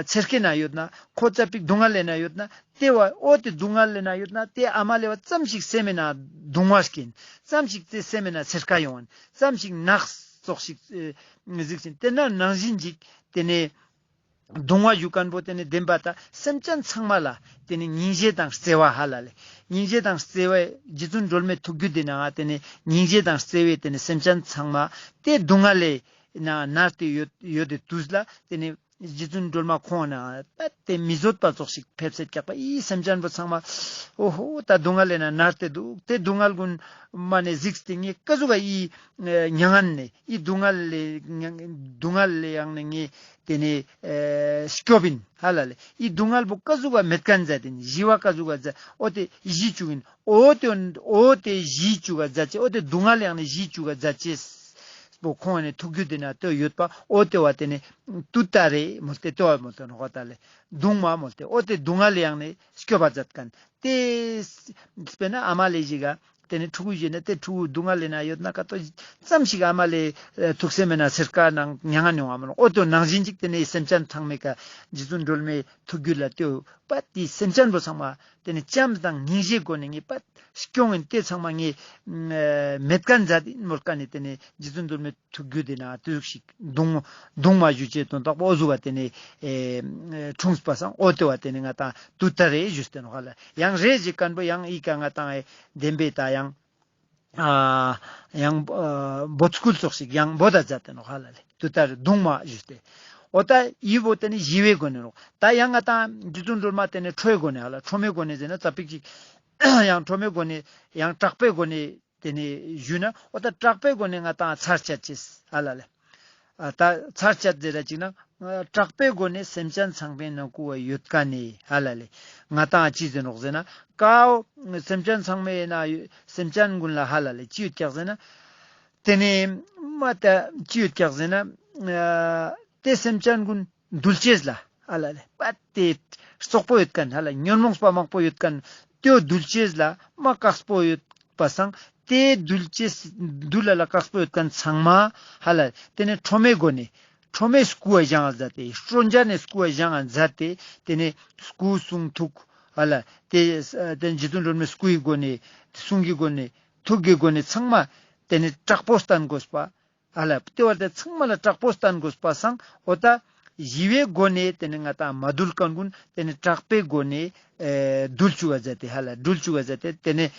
ཚེར་ཁེ་ན་ཡོད་ན་ཁོ་ཙ་པིག་སྡུག་བསྔལ་ལེན་ན་ཡོད་ན་ཏེ་བ་འོ་ཏེ་སྡུག་བསྔལ་ལེན་ན་ཡོད་ན་ཏེ་ཨ་མ་ལེ་བ་ཙམ་ཞིག་སེམས་མེད་ན་གདུང་བ་སྐྱེན། ཙམ་ཞིག་ཏེ་སེམས་མེད་ན་ཚེར་ཁ་ཡོང་། ཙམ་ཞིག་ནགས་ཙོགས་ཤིག་ཨེ་གཟིགས་ཤིན། ཏེ་ན་ནང་བཞིན་ཅིག་ཏེ་ནེ། གདུང་བ་ཞུ་ཁན་པོ་ཏེ་ནེ་བདེན་པ་ད་སེམས་ཅན་ཚང་མ་ལ་ཏེ་ནེ་སྙིང་རྗེ་དང་བརྩེ་བ་ཧ་ལ་ལེ། སྙིང་རྗེ་དང་བརྩེ་བའི་རྗེ་བཙུན་སྒྲོལ་མའི་ཐུགས་རྒྱུད་དེ་ནང་ཏེ་ནེ་སྙིང་རྗེ་དང་བརྩེ་བའི་ཏེ་ནེ་སེམས་ཅན་ཚང་མ་ཏེ་སྡུག་བསྔལ་ལས་ན་མནར་ཏེ་ཡོད་ཡོད་དེ་དུས་ལ་ཏེ་ནེ་རྗེ་བཙུན་སྒྲོལ་མ་ཁོང་ན་པད་ཏེ་མི་བཟོད་པ་ཙོགས་ཤིག་ཕེབས་སེ་ཀྱག་པ་ཨི་སེམས་ཅན་པོ་ཚང་མ། ཨོ་ཧོ་ད་སྡུག་བསྔལ་ལས་ན་མནར་ཏེ་དུག། ཏེ་སྡུག་བསྔལ་གུན་མ་ནེ་གཟིགས་ཏེ་ངས་ཀ་ཟུག་ག་ཨི་མྱ་ངན་ནེ་ཨི་སྡུག་བསྔལ་ལས་སྡུག་བསྔལ་ལས་ཡང་ནེ་ངས་ཏེ་ནེ་སྐྱོབ་ཨིན་ཧ་ལ་ལེ། ཨི་སྡུག་བསྔལ་པོ་ཀ་ཟུག་ག་མེད་ཁན་མཛད་ཨིན། ཞི་བ་ཀ་ཟུག་ག་མཛད། ཨོ་ཏེ་ཞི་ཅུག་ཨིན། ཨོ་ཏེ་ཨོ་ཏེ་ཞི་ཅུག་ག་མཛད་ཅེས། ཨོ་ཏེ་སྡུག་བསྔལ་ཡང་ནེ་ཞི་ཅུག་ག་མཛད་ཅེས་པོ་ཁོང་ནེ་ཐུགས་རྒྱུད་དེ་ན་ཏེ་ཡོད་པ། ཨོ་ཏེ་བ་ཏེ་ནེ་ཏུཏྟཱ་རེ་མོལ་ཏེ་ཏེ་བ་མོལ་ཏེ་ནོག་ད་ལེ། གདུང་བ་མོལ་ཏེ་ཨོ་ཏེ་སྡུག་བསྔལ་ཡང་ནེ་སྐྱོབ་པ་མཛད་ཁན་ཏེ་དཔེར་ན་ཨ་མ་ལེ་ཞིག་ག་ཏེ་ནེ་ཕྲུ་གུ་ཞིག་ནེ་ཏེ་ཕྲུ་གུ་སྡུག་བསྔལ་ལས་ན་ཡོད་ན་ཀ་ཏོ་ཙམ་ཞིག་ཨ་མ་ལེ་ཐུགས་སེམས་མེད་ན་སེར་ཀ་ནང་མྱ་ངན་ཡོང་བ་མ་ནོག། ཨོ་ཏེ་ནང་བཞིན་ཅིག་ཏེ་ནེ་སེམས་ཅན་ཚང་མའི་ཀ་རྗེ་བཙུན་སྒྲོལ་མའི་ཐུགས་རྒྱུད་ལ་ཏེ་པད་ཏེ་སེམས་ཅན་པོ་ཚང་མ་ཏེ་ནེ་བྱམས་དང་སྙིང་རྗེའི་སྒོ་ནེ་ངས་པད་སྐྱོང་ཨིན། ཏེ་ཚང་མ་ངས་མེད་ཁན་མཛད་ཨིན་མོལ་ཁན་ནི་ཏེ་ནེ་རྗེ་བཙུན་སྒྲོལ་མའི་ཐུགས་རྒྱུད་དེ་ན་ཏེ་ཟུག་ཞིག་གདུང་གདུང་བ་ཞུ་ཅེས་དོན་དག་པོ་ཨོ་ཟུག་ག་ཏེ་ནེ་ཨེ་འཁྲུངས་པ་སང་ཨོ་ཏེ་བ་ཏེ་ནེ་ང་ཏང་ཏུཏྟཱ་རེ་ཞུས་ཏེ་ནོག་ཧ་ལ། ཡང་རེ་ཞིག་ཁན་པོ་ཡང་ཨི་ཀ་ང་ཏང་ཨེ་བདེན་པའི་ད་ཡང་ཨ་ཡང་ཨ་འབོད་སྐུལ་ཙོགས་ཤིག་ཡང་འབོད་ད་མཛད་དེ་ནོག་ཧ་ལ་ལེ། ཏུཏྟཱ་རེ་གདུང་བ་ཞུས་ཏེ། ཨོ་ད་ཨི་བོ་ཏེ་ནེ་ཞི་བའི་སྒོ་ནེ་ནོག། ད་ཡང་ང་ཏང་རྗེ་བཙུན་སྒྲོལ་མ་ཏེ་ནེ་ཁྲོའི་སྒོ་ནེ་ཧ་ལ་ཁྲོ་མོའི་སྒོ་ནེ་ཟེར་ན་ཙ་པིག་ཅིག་ཡང་ཁྲོ་མོའི་སྒོ་ནེ་ཡང་དྲག་པོའི་སྒོ་ནེ་ཏེ་ནེ་ཞུས་ན་ཨོ་ད་དྲག་པོའི་སྒོ་ནེ་ང་ཏང་ཚར་བཅད་ཅེས་ཧ་ལ་ལེ། ཨ་ད་ཚར་བཅད་ཟེར་ར་ཅིག་ན་དྲག་པོའི་སྒོ་ནེ་སེམས་ཅན་ཚང་མའི་ནང་ཁུལ་བ་ཡོད་ཁན་ནི་ཧ་ལ་ལེ། ང་ཏང་ཅི་ཟེར་ནོག་ཟེར་ན་ཀའོ་སེམས་ཅན་ཚང་མའི་ན་སེམས་ཅན་གུན་ལ་ཧ་ལ་ལེ་ཅི་ཡོད་ཀྱག་ཟེར་ན། ཏེ་ནེ་མ་ད་ཅི་ཡོད་ཀྱག་ཟེར་ན། ཨ་ཏེ་སེམས་ཅན་གུན་འདུལ་ཅེས་ལ་ཧ་ལ་ལེ་པད་ཏེ་རྩོག་པོ་ཡོད་ཁན་ཧ་ལ་ཉོན་མོངས་པ་མང་པོ་ཡོད་ཁན་ཏེ་འདུལ་ཅེས་ལ་མ་དཀགས་པོ་ཡོད་པ་སང་ཏེ་འདུལ་ཅེས་འདུལ་ལ་ལ་དཀགས་པོ་ཡོད་ཁན་ཚང་མ་ཧ་ལ་ཏེ་ནེ་ཁྲོ་མོའི་སྒོ་ནེ་ཁྲོ་མོའི་སྐུ་བ་བཞེངས་མཛད་དེ་སྤྲོ་འཇའ་ནེ་སྐུ་བ་བཞེངས་མཛད་དེ་ཏེ་ནེ་སྐུ་གསུང་ཐུགས་ཧ་ལ་ཏེ་ཏེ་རྗེ་བཙུན་སྒྲོལ་མའི་སྐུའི་སྒོ་ནེ་གསུང་གི་སྒོ་ནེ་ཐུགས་ཀྱི་སྒོ་ནེ་ཚང་མ་ཏེ་ནེ་དྲག་པོ་བསྟན་དགོས་པ། ཨ་ལ་ཏེ་བར་ཏེ་ཚང་མ་ལ་དྲག་པོ་བསྟན་དགོས་པ་སང་ཨོ་ད་ཞི་བའི་སྒོ་ནེ་ཏེ་ནེ་ང་ཏང་མ་འདུལ་ཁན་གུན་ཏེ་ནེ་དྲག་པོའི་སྒོ་ནེ་ཨེ་འདུལ་ཅུག་ག་མཛད་དེ་ཧ་ལ་འདུལ་ཅུག་ག་མཛད་དེ་ཏེ་ནེ་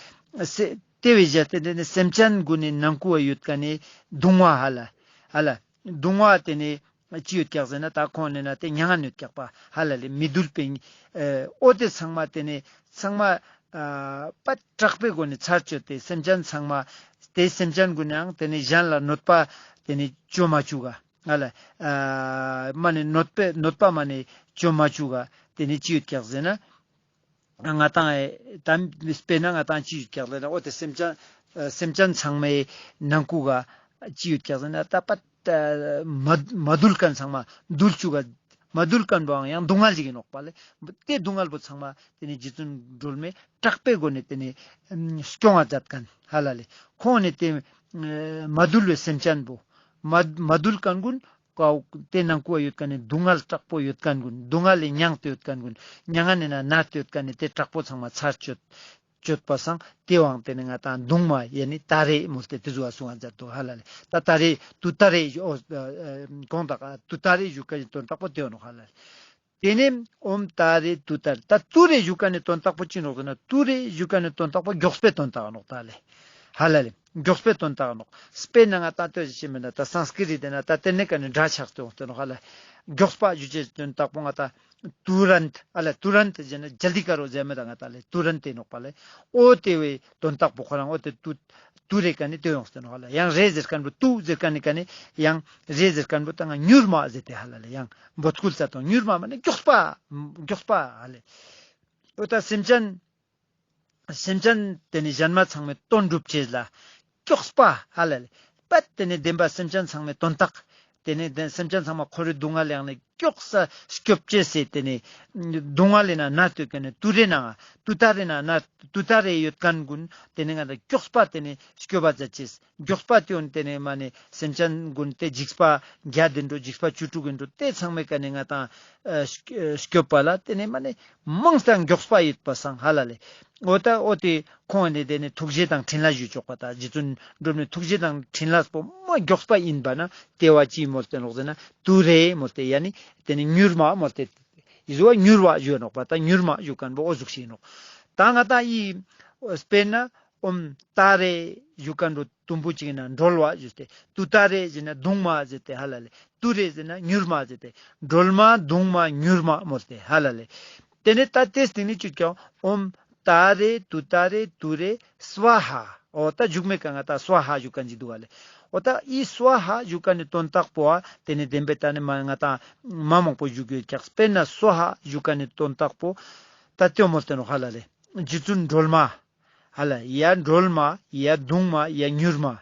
སེ་ཏེ་བས་ཀྱང་ཏེ་ནེ་སེམས་ཅན་གུན་ནི་ནང་ཁུལ་བ་ཡོད་ཁན་ནི་གདུང་བ་ཧ་ལ་ཧ་ལ་གདུང་བ་ཏེ་ནེ་ཅི་ཡོད་ཀྱག་ཟེར་ན་ད་ཁོང་ནེ་ན་ཏེ་མྱ་ངན་ཡོད་ཀྱག་པ་ཧ་ལ་ལེ་མི་འདུལ་པའི་ཨེ་ཨོ་ཏེ་ཚང་མ་ཏེ་ནེ་ཚང་མ་ཨ་པ་དྲག་པོའི་སྒོ་ནེ་ཚར་གཅོད་དེ་སེམས་ཅན་ཚང་མ་ཏེ་སེམས་ཅན་གུན་ནའང་ཏེ་ནེ་གཞན་ལ་གནོད་པ་ཏེ་ནེ་ཅོ་མ་ཅུག་ག་ང་ལ་ཨ་མ་ནེ་གནོད་པའི་གནོད་པ་མ་ནེ་ཅོ་མ་ཅུག་ག་ཏེ་ནེ་ཅི་ཡོད་ཀྱག་ཟེར་ན་ང་ཏང་ཨེ་དམ་དཔེར་ན་ང་ཏང་ཅི་ཡོད་ཀྱག་ལེ་ན་ཨོ་ཏེ་སེམས་ཅན་ཨ་སེམས་ཅན་ཚང་མའི་ནང་ཁུལ་ག་ཅི་ཡོད་ཀྱག་ཟེར་ན་ད་པ་ད་མ་མ་འདུལ་ཁན་ཚང་མ་འདུལ་ཅུག་ག་མ་འདུལ་ཁན་པོའང་ཡང་སྡུག་བསྔལ་ཞིག་ཨིན་ནོག་པ་ལེ། ཏེ་སྡུག་བསྔལ་པོ་ཚང་མ་ཏེ་ནེ་རྗེ་བཙུན་སྒྲོལ་མའི་དྲག་པོའི་སྒོ་ནེ་ཏེ་ནེ་སྐྱོང་བ་མཛད་ཁན་ཧ་ལ་ལེ། ཁོང་ནེ་ཏེ་མ་འདུལ་བའི་སེམས་ཅན་པོ་མ་མ་འདུལ་ཁན་གུན་ཀའོ་ཏེ་ནང་ཁུལ་བ་ཡོད་ཁན་ནི་སྡུག་བསྔལ་དྲག་པོ་ཡོད་ཁན་གུན་སྡུག་བསྔལ་ལས་མྱངས་ཏེ་ཡོད་ཁན་གུན་མྱ་ངན་ནེ་ན་མནར་ཏེ་ཡོད་ཁན་ནི་ཏེ་དྲག་པོ་ཚང་མ་ཚར་གཅོད་གཅོད་པ་སང་ཏེ་བའང་ཏེ་ནེ་ང་ཏང་གདུང་བ་ཡ་ནི་ཏུཏྟཱ་རེ་མོལ་ཏེ་ཏེ་ཟུག་ག་གསུང་བ་མཛད་དོ་ཧ་ལ་ལེ། ད་ཏུཏྟཱ་རེ་ཏུཏྟཱ་རེ་ཨོ་གོང་དག་ཏུཏྟཱ་རེ་ཞུ་ཁན་ནི་དོན་དག་པོ་ཏེ་བ་ནོག་ཧ་ལ་ལེ། ཏེ་ནེ་ཨོཾ་ཏཱ་རེ་ཏུཏྟཱ་རེ་ད་ཏུ་རེ་ཞུ་ཁན་ནི་དོན་དག་པོ་ཅི་ནོག་ཟེར་ན་ཏུ་རེ་ཞུ་ཁན་ནི་དོན་དག་པོ་མགྱོགས་པའི་དོན་དག་ནོག་ད་ལེ། ཧ་ལ་ལེ། མགྱོགས་པའི་དོན་དག་ནོག། དཔེར་ན་ང་ཏང་ལྟོས་ཤིག་མེད་ན་ད་སཾསྐྲྀཏ་ཏེ་ན་ད་ཏེ་ནེ་ཀ་ནེ་སྒྲ་ཆགས་ཏེ་ཡོང་སྟེ་ནོག་ཧ་ལ། མགྱོགས་པ་ཞུ་ཅེས་དོན་དག་པོ་ང་ཏང་ཏུ་རནྟ་ཨ་ལ་ཏུ་རནྟ་ཟེར་ན་ཇལ་དི་ཀ་རོ་ཟེར་མེད་ད་ང་ཏང་ལེ་ཏུ་རནྟ་ཏེ་ནོག་པ་ལེ། ཨོ་ཏེ་བའི་དོན་དག་པོ་ཁོ་རང་ཨོ་ཏེ་ཏུ་ཏུ་རེ་ཀ་ནེ་ཏེ་ཡོང་སྟེ་ནོག་ཧ་ལ། ཡང་རེ་ཟེར་ཁན་པོ་ཏུ་ཟེར་ཁན་ནི་ཀ་ནེ་ཡང་རེ་ཟེར་ཁན་པོ་ད་ང་མྱུར་མ་ཟེར་ཏེ་ཧ་ལ་ལེ། ཡང་འབོད་སྐུལ་ཙ་དང་མྱུར་མ་མ་ནེ་མགྱོགས་པ་མགྱོགས་པ་ཧ་ལ་ལེ། ཨོ་ད་སེམས་ཅན་སེམས་ཅན་ཏེ་ནེ་གཞན་མ་ཚང་མའི་དོན་སྒྲུབ་ཅེས་ལ་མགྱོགས་པ་ཧ་ལ་ལེ། པད་ཏེ་ནེ་བདེན་པ་སེམས་ཅན་ཚང་མའི་དོན་དག་ཏེ་ནེ་སེམས་ཅན་ཚང་མ་འཁོར་བའི་སྡུག་བསྔལ་ཡང་ནེ་མགྱོགས་ས་སྐྱོབ་ཅེས་སི་ཏེ་ནེ་སྡུག་བསྔལ་ལས་ན་མནར་ཏེ་ཡོད་ཁན་ནི་ཏུ་རེ་ན་ཏུ་ཏཱ་རེ་ན་ན་ཏུ་ཏཱ་རེ་ཡོད་ཁན་གུན་ཏེ་ནེ་ང་ཏང་མགྱོགས་པ་ཏེ་ནེ་སྐྱོབ་པ་མཛད་ཅེས། མགྱོགས་པ་ཏེ་ཡོང་ཏེ་ནེ་མ་ནེ་སེམས་ཅན་གུན་ཏེ་འཇིགས་པ་བརྒྱད་ཨིན་འགྲོ་འཇིགས་པ་བཅུ་དྲུག་ཨིན་འགྲོ་ཏེ་ཚང་མའི་ཀ་ནེ་ང་ཏང་ཨ་སྐྱོབ་པ་ལ་ཏེ་ནེ་མ་ནེ་མང་སྟེ་མགྱོགས་པ་ཡོད་པ་སང་ཧ་ལ་ལེ། འོ་ད་འོ་དེ་ཁོང་ནི་དེ་ནི་ཐུགས་རྗེ་དང་འཕྲིན་ལས་ཞུ་ཆོག་པ་ད་རྗེ་བཙུན་སྒྲོལ་མའི་ཐུགས་རྗེ་དང་འཕྲིན་ལས་པོ་མ་མགྱོགས་པ་ཡིན་པ་ན་དེ་བ་ཅི་མོལ་ཏེ་ནོག་ཟེར་ན་ཏུ་རེ་མོལ་ཏེ་ཡ་ནི་དེ་ནི་མྱུར་མ་མོལ་ཏེ་ཡི་ཟུ་བ་མྱུར་བ་ཞུ་ནོག་པ་ད་མྱུར་མ་ཞུ་མཁན་པོ་འོ་ཟུག་ཞིག་ནོག། ད་ང་ད་ཡི་དཔེར་ན་ཨོཾ་ཏཱ་རེ་ཞུ་མཁན་པོ་དུམ་བུ་ཅིག་ཡིན་ན་སྒྲོལ་བ་ཞུས་ཏེ། ཏུ་ཏཱ་རེ་ཟེར་ན་གདུང་མ་ཟེར་ཏེ་ཧ་ལ་ལེ། ཏུ་རེ་ཟེར་ན་མྱུར་མ་ཟེར་ཏེ། སྒྲོལ་མ་གདུང་མ་མྱུར་མ་མོལ་ཏེ་ཧ་ལ་ལེ། དེ་ནས་ད་དེ་སྟེང་ནས་ཅིག་ཀྱང་ཨོཾ་ཏཱ་རེ་ཏུ་ཏཱ་རེ་ཏུ་རེ་སྭཱ་ཧཱ། འོ་ད་མཇུག་མའི་ཀ་ང་ད་སྭཱ་ཧཱ་ཞུ་མཁན་ཅིག་འདུག་ག་ལེ། འོ་ད་ཨི་སྭཱ་ཧཱ་ཞུ་མཁན་ནི་དོན་དག་པོ་ཨ་དེ་ནས་བདེན་པའི་ད་ནི་མ་ང་ད་མ་མང་པོ་ཞུ་གི་ཡོད་ཀྱག། དཔེར་ན་སྭཱ་ཧཱ་ཞུ་མཁན་ནི་དོན་དག་པོ་ད་དེ་མོལ་ཏེ་ནོག་ཧ་ལ་ལེ། རྗེ་བཙུན་སྒྲོལ་མ། ཧ་ལ་ཡ་སྒྲོལ་མ་ཡ་གདུང་མ་ཡ་མྱུར་མ།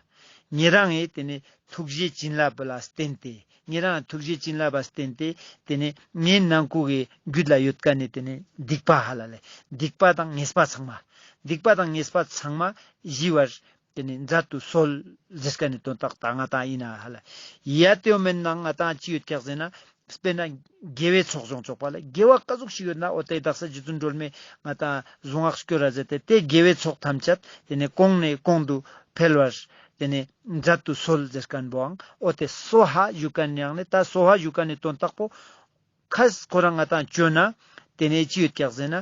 ཉེ་རང་ངི་དེ་ནི་ཐུགས་རྗེ་བྱིན་རླབས་ལ་བརྟེན་ཏེ་ཉེ་རང་ཐུགས་རྗེ་བྱིན་རླབས་ལ་བརྟེན་ཏེ་དེ་ནི་ངའི་ནང་ཁུག་གི་རྒྱུད་ལ་ཡོད་མཁན་ནི་དེ་ནི་སྡིག་པ་ཧ་ལ་ལེ། སྡིག་པ་དང་ཉེས་པ་ཚང་མ། སྡིག་པ་དང་ཉེས་པ་ཚང་མ་ཞི་བར་དེ་ནི་མཛད་དུ་གསོལ་ཟེར་མཁན་ནི་དོན་དག་ད་ང་ད་ཡིན་ན་ཧ་ལ། ཡ་དེའོ་མེན་ན་ང་ད་ཅི་ཡོད་ཀྱག་ཟེར་ན། དཔེར་ན་དགེ་བའི་ཚོགས་སྦྱོང་ཆོག་པ་ལ་དགེ་བ་ག་ཟུག་ཞིག་ཡོད་ན་འོ་དེ་དག་ས་རྗེ་བཙུན་སྒྲོལ་མས་ང་ད་གཟུངས་སྔགས་སྐྱོར་ར་ཟེར་ཏེ་དེ་དགེ་བའི་ཚོགས་ཐམས་ཅད་དེ་ནས་གོང་ནས་གོང་དུ་འཕེལ་བར་དེ་ནས་མཛད་དུ་གསོལ་ཟེར་མཁན་པོའང་འོ་དེ་སྭཱ་ཧཱ་ཞུ་མཁན་ནི་ཡང་ནས་ད་སྭཱ་ཧཱ་ཞུ་མཁན་ནི་དོན་དག་པོ་ཁ་ཁོ་རང་ང་ད་བཅོས་ན་དེ་ནས་ཅི་ཡོད་ཀྱག་ཟེར་ན།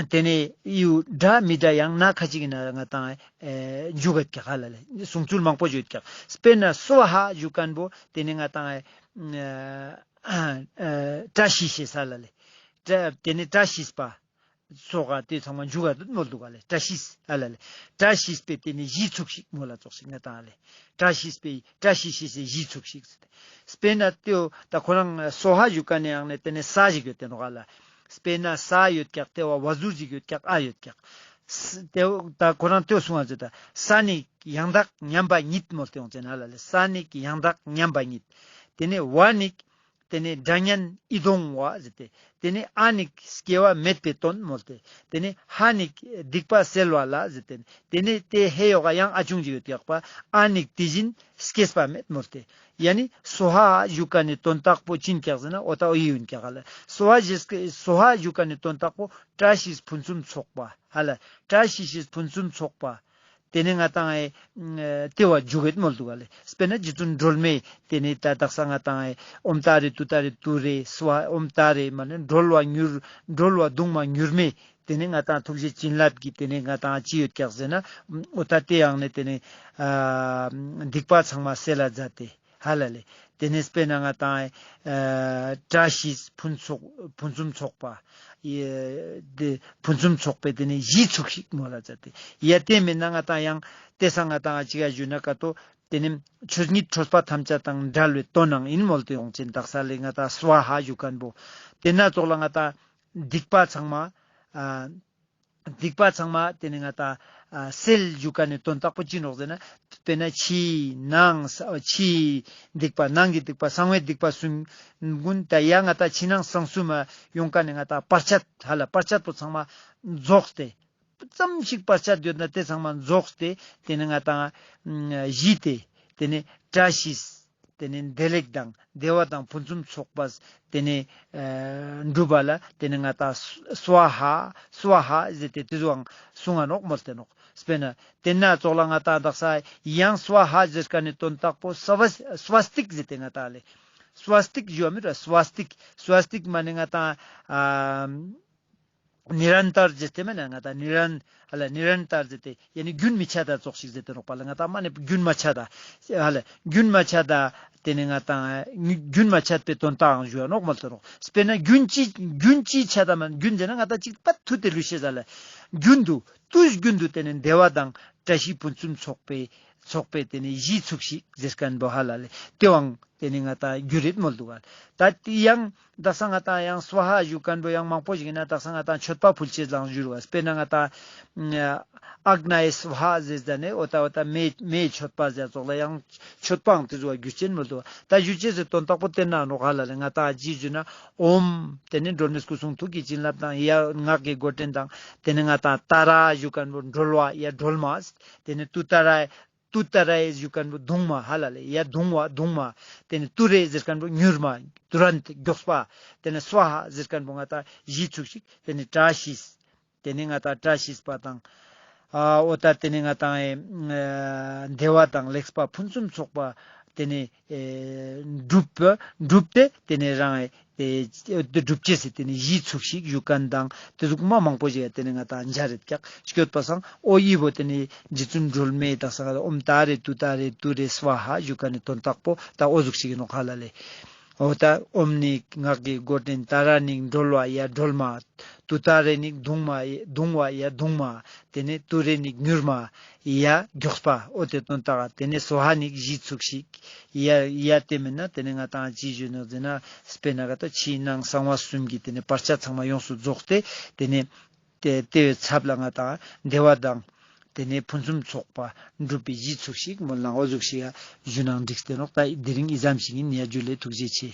དེ་ནས་ཡུ་འདྲ་མི་འདྲ་ཡང་ན་ཁ་ཅིག་ཡིན་ན་ང་ཏང་ཨེ་འཇུག་ག་ཀྱག་ཧ་ལ་ལེ། གསུང་ཚུལ་མང་པོ་ཡོད་ཀྱག། དཔེར་ན་སྭཱ་ཧཱ་ཞུ་མཁན་པོ་དེ་ནས་ང་ཏང་ཨེ་བཀྲ་ཤིས་ཤེས་ས་ལ་ལེ། བཀྲ་དེ་ནས་བཀྲ་ཤིས་པ་སོགས་ཨ་དེ་ཚང་མ་འཇུག་ག་མོལ་འདུག་ག་ལེ། བཀྲ་ཤིས་ཧ་ལ་ལེ། བཀྲ་ཤིས་པའི་དེ་ནས་གཞི་ཚུགས་ཤིག་མོལ་ལ་ཙོགས་ཤིག་ང་ཏང་ལེ། བཀྲ་ཤིས་པའི་བཀྲ་ཤིས་ཤེས་སའི་གཞི་ཚུགས་ཤིག་ཟེར་ཏེ། དཔེར་ན་ཏེའོ་ད་ཁོ་རང་སྭཱ་ཧཱ་ཞུ་མཁན་ནི་ཡང་ནས་དེ་ནས་ས་ཞིག་ཡོད་དེ་ནོག་ལ། དཔེར་ན་ས་ཡོད་ཀྱག། ཏེ་བ་བ་ཟུར་ཞིག་ཡོད་ཀྱག། ཨ་ཡོད་ཀྱག། ཏེ་ད་ཁོ་རང་ཏེའོ་གསུང་བ་ཟེར་ད། ས་ནི་ཡང་དག་མཉམ་པ་ཉིད་མོལ་ཏེ་ཡོང་ཅེ་ན་ལ་ལེ། ས་ནི་ཡང་དག་མཉམ་པ་ཉིད། དེ་ནས་བ་ནི་དེ་ནས་དགྲ་གཉེན་ཡིད་འོང་བ་ཟེར་ཏེ། དེ་ནས་ཨ་ནི་སྐྱེ་བ་མེད་པའི་དོན་མོལ་ཏེ། དེ་ནས་ཧ་ནི་སྡིག་པ་སེལ་བ་ལ་ཟེར་ཏེ། དེ་ནས་དེ་ཧེ་ཡོག་ག་ཡང་ཨ་ཆུང་ཅིག་ཡོད་ཀྱག་པ། ཨ་ནི་དེ་བཞིན་སྐྱེས་པ་མེད་མོལ་ཏེ། ཡ་ནི་སྭཱ་ཧཱ་ཞུ་མཁན་ནི་དོན་དག་པོ་ཅི་ཡིན་ཀྱག་ཟེར་ན་འོ་ད་འོ་ཡི་ཡིན་ཀྱག་ལ། སྭཱ་ཧཱ་ཞེས་སྭཱ་ཧཱ་ཞུ་མཁན་ནི་དོན་དག་པོ་བཀྲ་ཤིས་ཕུན་སུམ་ཚོགས་པ་ཧ་ལ། བཀྲ་ཤིས་ཤིས་ཕུན་སུམ་ཚོགས་པ། དེ་ནས་ང་ཏང་ཨེ་ཏེ་བ་འཇུག་གེད་མོལ་འདུག་ག་ལེ། དཔེར་ན་རྗེ་བཙུན་སྒྲོལ་མས་དེ་ནས་ད་དག་ས་ང་ཏང་ཨེ་ཨོཾ་ཏཱ་རེ་ཏུཏྟཱ་རེ་ཏུ་རེ་སྭཱ་ཧཱ་ཨོཾ་ཏཱ་རེ་མ་ནི་སྒྲོལ་བ་མྱུར་སྒྲོལ་བ་གདུང་མ་མྱུར་མས། དེ་ནས་ང་ཏང་ཐུགས་རྗེ་བྱིན་རླབས་ཀྱིས་དེ་ནས་ང་ཏང་ཅི་ཡོད་ཀྱག་ཟེར་ན། འོ་ད་དེ་ཡང་ནས་དེ་ནས་ཨ་སྡིག་པ་ཚང་མ་སེལ་ལ་མཛད་དེ་ཧ་ལ་ལེ། དེ་ནས་དཔེར་ན་ང་ཏང་ཨ་བཀྲ་ཤིས་ཕུན་ཚོགས་ཕུན་སུམ་ཚོགས་པ་ཡེ་དེ་ཕུན་སུམ་ཚོགས་པའི་དེ་ནས་གཞི་ཚུགས་ཤིག་མོལ་ལ་མཛད་དེ། ཡ་དེ་མེན་ན་ང་ཏང་ཡང་དེ་སང་ང་ཏང་ཅི་ག་ཞུ་ན་ཀ་ཏོ་དེ་ནས་ཆོས་ཉིད་ཁྲོས་པ་ཐམས་ཅད་དང་བྲལ་བའི་དོན་ནང་ཡིན་མོལ་ཏེ་ཡོང་ཅེན་དག་ས་ལེ། ང་ཏང་སྭཱ་ཧཱ་ཞུ་མཁན་པོ་དེ་ན་ཙོགས་ལ་ང་ཏང་སྡིག་པ་ཚང་མ་ཨ་སྡིག་པ་ཚང་མ་དེ་ནས་ང་ཏང་ཨ་སེལ་ཞུ་མཁན་ནི་དོན་དག་པོ་ཅི་ནོག་ཟེར་ན། དཔེར་ན་ཕྱི་ནང་ས་ཕྱིའི་སྡིག་པ་ནང་གི་སྡིག་པ་གསང་བའི་སྡིག་པ་གསུམ་ཀུན་ད་ཡ་ང་ཏང་ཕྱི་ནང་གསང་གསུམ་མ་ཡོང་མཁན་ནི་ང་ཏང་བར་ཆད་ཧ་ལ་བར་ཆད་པོ་ཚང་མ་རྫོགས་ཏེ། ཙམ་ཞིག་བར་ཆད་ཡོད་ན་དེ་ཚང་མ་རྫོགས་ཏེ་དེ་ནས་ང་ཏང་ཨ་ཞི་སྟེ་དེ་ནས་བཀྲ་ཤིས། དེ་ནས་བདེ་ལེགས་དང་བདེ་བ་དང་ཕུན་སུམ་ཚོགས་པ་དེ་ནས་ཨ་འགྲུབ་པ་ལ་དེ་ནས་ང་ཏང་སྭཱ་ཧཱ་སྭཱ་ཧཱ་ཟེར་ཏེ་དེ་ཚོའང་གསུང་ང་ནོག་མོལ་ཏེ་ནོག། དཔེར་ན་དེ་ན་ཙོགས་ལ་ང་ཏང་དག་ས་ཡང་སྭཱ་ཧཱ་ཟེར་མཁན་ནི་དོན་དག་པོ་སྭ་བ་སྭ་སྟིག་ཟེར་ཏེ་ང་ཏང་ལེ། སྭ་སྟིག་ཞུ་བ་མེད་ར་སྭ་སྟིག། སྭ་སྟིག་མ་ནི་ང་ཏང་ཨ་ནི་རན་ཏར་ཟེར་ཏེ་མེད་ན་ང་ཏང་ནི་རན་ཧ་ལ་ནི་རན་ཏར་ཟེར་ཏེ་ཡ་ནི་རྒྱུན་མི་ཆད་ད་ཙོགས་ཤིག་ཟེར་ཏེ་ནོག་པ་ལ། ང་ཏང་མ་ནི་རྒྱུན་མ་ཆད་ད་ཧ་ལ་རྒྱུན་མ་ཆད་ད་དེ་ནི་ང་ཏང་རྒྱུན་མ་ཆད་པའི་དོན་དག་ཞུ་བ་ནོག་མོལ་ཏེ་ནོག། དཔེར་ན་རྒྱུན་ཅི་རྒྱུན་ཅི་ཆད་ད་མ་རྒྱུན་ཟེར་ན་ང་ཏང་ཅིག་པ་ཐུ་ཏེ་ལུས་ཤེས་ཟ་ལ་རྒྱུན་དུ་དུས་རྒྱུན་དུ་དེ་ནི་བདེ་བ་དང་བཀྲ་ཤིས་ཕུན་སུམ་ཚོགས་པའི་ཚོགས་པའི་དེ་ནི་གཞི་ཚུགས་ཤིག་ཟེར་མཁན་པོ་ཧ་ལ་ལེ། དེ་བའང་དེ་ནི་ང་ཏང་རྒྱུ་རེད་མོལ་འདུག་ག། ད་དེ་ཡང་དག་ས་ང་ཏང་ཡང་སྭཱ་ཧཱ་ཞུ་མཁན་པོ་ཡང་མང་པོ་ཞིག་ཡིན་ན་དག་ས་ང་ཏང་མཆོད་པ་ཕུལ་ཅེས་ལའང་ཞུ་རུ་བ། དཔེར་ན་ང་ཏང་ཨག་ནཱི་སྭཱ་ཧཱ་ཟེར་ཟ་ནེ་འོ་ད་འོ་ད་མེ་མེའི་མཆོད་པ་ཟེར་ཙོགས་ལ་ཡང་མཆོད་པའང་དེ་ཟུག་བ་རྒྱུ་ཅན་མོལ་འདུག་ག། ད་རྒྱུ་ཅན་ཟེར་དོན་དག་པོ་དེ་ན་ནོག་ཧ་ལ་ལེ། ང་ཏང་ཅི་ཞུ་ན་ཨོཾ་དེ་ནི་སྒྲོལ་མའི་སྐུ་གསུང་ཐུགས་ཀྱི་བྱིན་རླབས་དང་ཡ་སྔགས་ཀྱི་བགོ་བྲན་དང་དེ་ནི་ང་ཏང་ཏཱ་ར་ཞུ་མཁན་པོ་སྒྲོལ་བ་ཡ་སྒྲོལ་མ། དེ་ནི་ཏུཏྟཱ་ར་ཏུཏྟཱ་ར་ཟེར་མཁན་པོ་གདུང་མ་ཧ་ལ་ལེ། ཡ་གདུང་བ་གདུང་མ། དེ་ནི་ཏུ་རེ་ཟེར་མཁན་པོ་མྱུར་མ་ཏུ་རན་ཏ་མགྱོགས་པ། དེ་ནི་སྭཱ་ཧཱ་ཟེར་མཁན་པོ་ང་ཏང་གཞི་ཚུགས་ཤིག། དེ་ནི་བཀྲ་ཤིས། ཏེ་ནེ་ང་ཏང་བཀྲ་ཤིས་པ་དང་། ཨ་འོ་ཏ་ཏེ་ནེ་ང་ཏང་ཨེ་བདེ་བ་དང་ལེགས་པ་ཕུན་སུམ་ཚོགས་པ་ཏེ་ནེ་ཨེ་འགྲུབ་པ་འགྲུབ་སྟེ་ཏེ་ནེ་རང་ཨེ་ཏེ་འགྲུབ་ཅེས་སི་ཏེ་ནེ་གཞི་ཚུགས་ཤིག་ཞུ་ཁན་དང་ཏེ་ཟུག་མ་མང་པོ་ཞིག་ཏེ་ནེ་ང་ཏང་འཇའ་རེད་ཀྱག་སྐྱོད་པ་སང་འོ་ཡི་བོ་ཏེ་ནེ་རྗེ་བཙུན་སྒྲོལ་མའི་དག་ས་ང་ཏང་ཨོཾ་ཏཱ་རེ་ཏུཏྟཱ་རེ་ཏུ་རེ་སྭཱ་ཧཱ་ཞུ་ཁན་ནི་དོན་དག་པོ་ཏ་འོ་ཟུག་ཞིག་ཨིན་ནོག་ཧ་ལ་ལེ། འོ་ཏ་ཨོཾ་ནི་སྔགས་ཀྱི་མགོ་འདྲེན། ཏཱ་ར་ནི་སྒྲོལ་བ་ཡ་སྒྲོལ་མ། ཏུཏྟཱ་རེ་ནི་གདུང་མ་གདུང་བ་ཡ་གདུང་མ། ཏེ་ནེ་ཏུ་རེ་ནི་མྱུར་མ་ཡ་མགྱོགས་པ། འོ་ཏེ་དོན་དག་ཏེ་ནེ་སྭཱ་ཧཱ་ནི་གཞི་ཚུགས་ཤིག་ཡ་ཡ་ཏེ་མེན་ན་ཏེ་ནེ་ང་ཏང་ཅི་ཞུ་ནོག་ཟེར་ན་སྤེར་ན་ག་ཏ་ཕྱི་ནང་གསང་བ་གསུམ་གྱི་ཏེ་ནེ་བར་ཆད་ཚང་མ་ཡོངས་སུ་རྫོགས་ཏེ་ཏེ་ནེ་ཏེ་ཏེ་བའི་ཚབ་ལ་ང་ཏང་བདེ་བ་དང་ཏེ་ནེ་ཕུན་སུམ་ཚོགས་པ་འགྲུབ་པའི་གཞི་ཚུགས་ཤིག་མོལ་ན་འོ་ཟུག་ཞིག་ཡ་ཞུ་ནང་འགྲིག་སྟེ་ནོག་ཏ་དེ་རིང་འི་ཙམ་ཞིག་ཨིན། ཡ་ཇུ་ལེ། ཐུགས་རྗེ་ཆེ།